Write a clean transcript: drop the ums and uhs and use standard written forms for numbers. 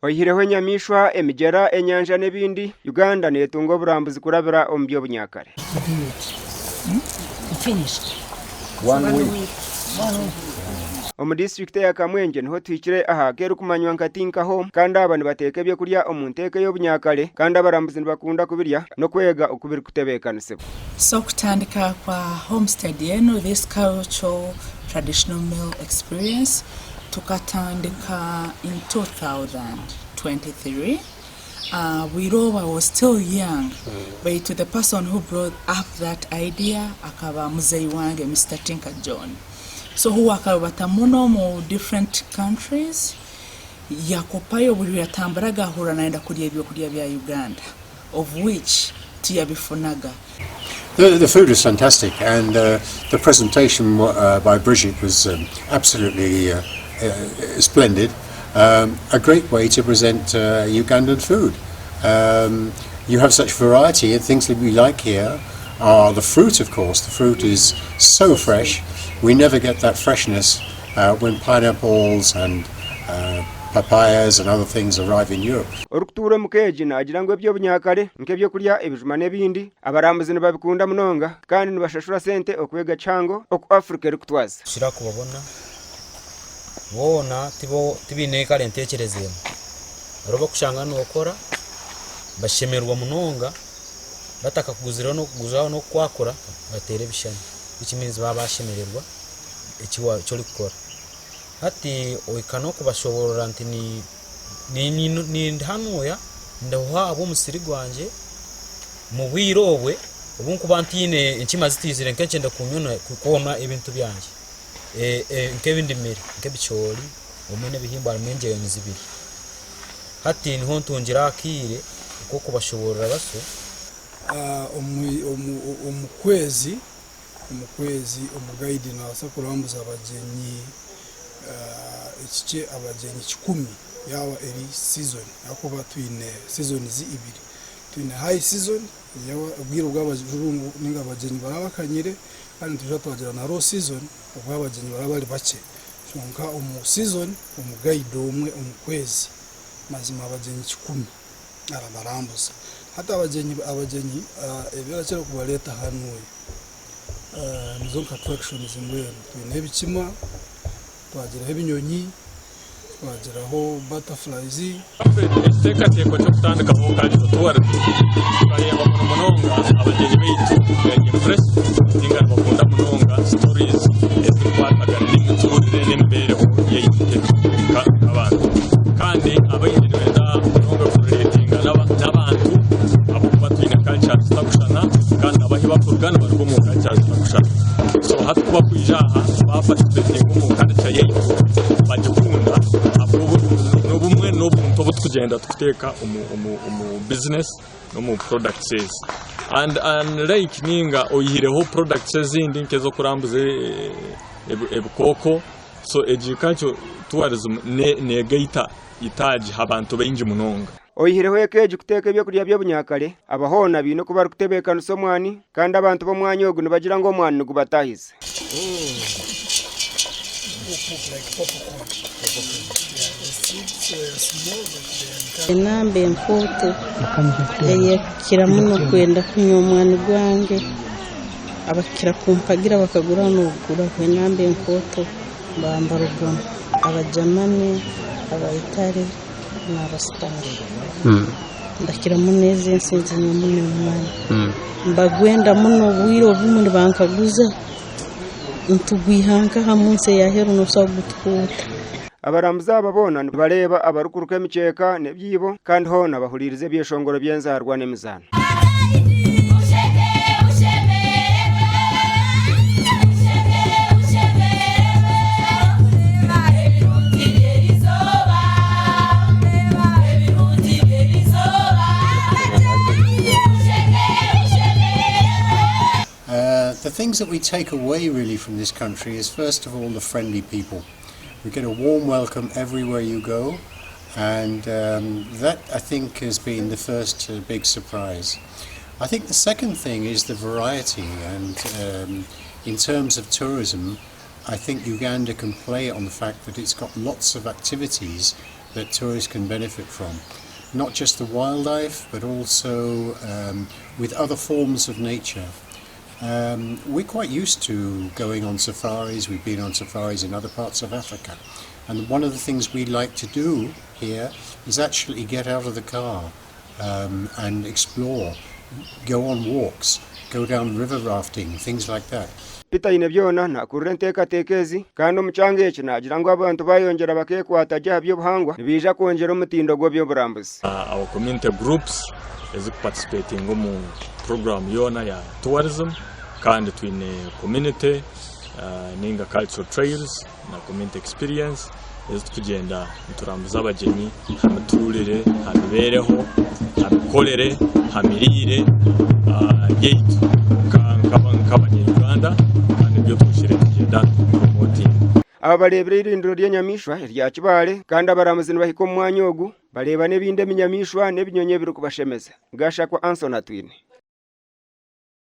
Oihireho enyamaishwa, emigyera, enyanja n'ebindi, Uganda neetunga oburambuzi kurabira omu by'obunyakare. Omu disiturikiti eya Kamwengye niho tuhikire aha ka erikumanywa nka Tinka Home kandi aba nibateeka ebyokurya omu nteeka ey'obunyakare kandi abarambuzi nibakunda kubirya n'okwega oku birikutebeekanisibwa. So okutandika kwa homestead enu, this cultural traditional meal experience, tukatandika in 2023 bwire obu I was still young baitu the person who brought up that idea akaba muzeyi wange Mister Tinka John so who akarubata muno omu different countries yakopayo buri ruyatamburaga ahurra nayenda kurya ebyokurya bya Uganda of which tiyabifunaga. The food was fantastic and the presentation by Bridget was absolutely splendid. A great way to present Ugandan food. You have such variety and things that we like here are the fruit, of course. The fruit is so fresh. We never get that freshness when pineapples and papayas and other things arrive in Europe. Orikutuura omu ka egi naagira ngu eby'obunyakare nk'eby'okurya, ebijuma n'ebindi, abarambuzi nibabikunda munonga kandi nibashashura sente okwega kihango oku Africa erikutwaza. Tukira kubabona boona tibaine kare entekyereza emwe. Hariho abakushanga nokora bashemererwa munonga batakakuguzireho n'okuguzaho n'okukwakura bateera ebishushani which means baba bashemererwa eki orikukora. Hati ohika n'okubashoboorora nti ni hanuya ndiho ahabw'omusiri gwangye omu bwire obwe obu nkuba ntaine enkima zitaizire nk'enkyende kwona ebintu byangye nk'ebi ndimire nk'ebicoori obumwe n'ebihimba harimu engyeyo nizibirya. Hati niho ntungira akaire k'okubashoboorora basyo. Omu kwezi Omu kwezi omugaidi naabaasa kurambuza abagyenyi ekikye abagyenyi kikumi yaaba eri sizoni ahakuba twine sizonizi ibiri. Twine hayi sizoni obwire obu abajungu nainga abagyenyi baraba bakanyire kandi nitwija twagira na low sizoni obu abagyenyi baraba bari bakye. Kwonka omu sizoni omugaidi omwe omu kwezi mazima abagyenyi kikumi arabarambuza. Hati abagyenyi abagyenyi ebirakira kubareeta hanuya nizo nka attractions mbwenu twineho ebikima, twagiraho ebinyonyi, twagiraho butterflies. Ekiteekateeko ky'okutandikaho Cultural Tourism tukareeba muno munonga abagyenyi baitu bari impressed ninga nibakunda munonga stories ezirikukwatagana n'emituurire n'emibeereho yaitu nk'abantu. Kandi abaingi nibenda munonga kurelatinga n'abantu ahabw'okuba twine culture zitarikushushana kandi nabo ahu barikuruga nibaruga omu culture zitarikushushana. So hati ku barikwija aha baparticipatinga omu culture yaitu bagikunda n'obumwe n'obuntu obu turikugyenda turikuteeka omu business n'omu products ezi. And unlike ninga oyihireho products ezindi nk'ez'okurambuza ebikooko, so egi culture tourism negaita itaagi ha bantu baingi munonga. Oyihireho eka egi kuteeka ebyokurya by'obunyakare, aba hoona baine oku barikutebeekanisa omwani kandi abantu b'omwanya ogu nibagira ngu omwani nigubatahiza. Enamba enkooto eyekukira muno kwenda kunywa omwani gwange abakira kumpagira bakagura noguraho enamba enkooto bambarugamu Abajamani, Abaitale n'Abasipani. Ndakira muno ezi ensi nizinywa muno omwani. Mbagwenda muno obwire obumu nibankaguza nitugwiha nkaha munsi eyaheru nosobora kugutukuuta. Abarambuzi aba boona nibareeba abarikuruka emikyeka n'ebyibo kandi hoona bahuriiriza ebyeshongoro by'enzaarwa n'emizaano. The things that we take away really from this country is first of all the friendly people. We get a warm welcome everywhere you go and um, that I think has been the first uh, big surprise. I think the second thing is the variety and um, in terms of tourism I think Uganda can play on the fact that it's got lots of activities that tourists can benefit from. Not just the wildlife, but also with other forms of nature. We're quite used to going on safaris. We've been on safaris in other parts of Africa. And one of the things we like to do here is actually get out of the car and explore, go on walks, go down river rafting, things like that. Peter Ainebyona naakurira enteekateeka ezi kandi omu kyanga eki naagira ngu abantu baayongyera bakeekwata gye aha by'obuhangwa nibaija kwongyera omutindo gw'eby'oburambuzi. Our community groups ezikuparticipatinga omu program yoona ya tourism kandi twine community ninga cultural trails na community experience ezi tukugyenda niturambuza abagyenyi ha mituurire, ha mibeereho, ha mikorere, ha miriire yaitu nk'abanya-Uganda kandi nibyo tuhikire nitugyenda nitupromotinga. Aba bareebire eirindiro ry'enyamaishwa erya Kibaale kandi abaramuzi nibahika omu mwanya ogu bareeba n'ebindi ebinyamaishwa n'ebinyonyi ebirikubashemeza. Gashakwa Anson Atwine.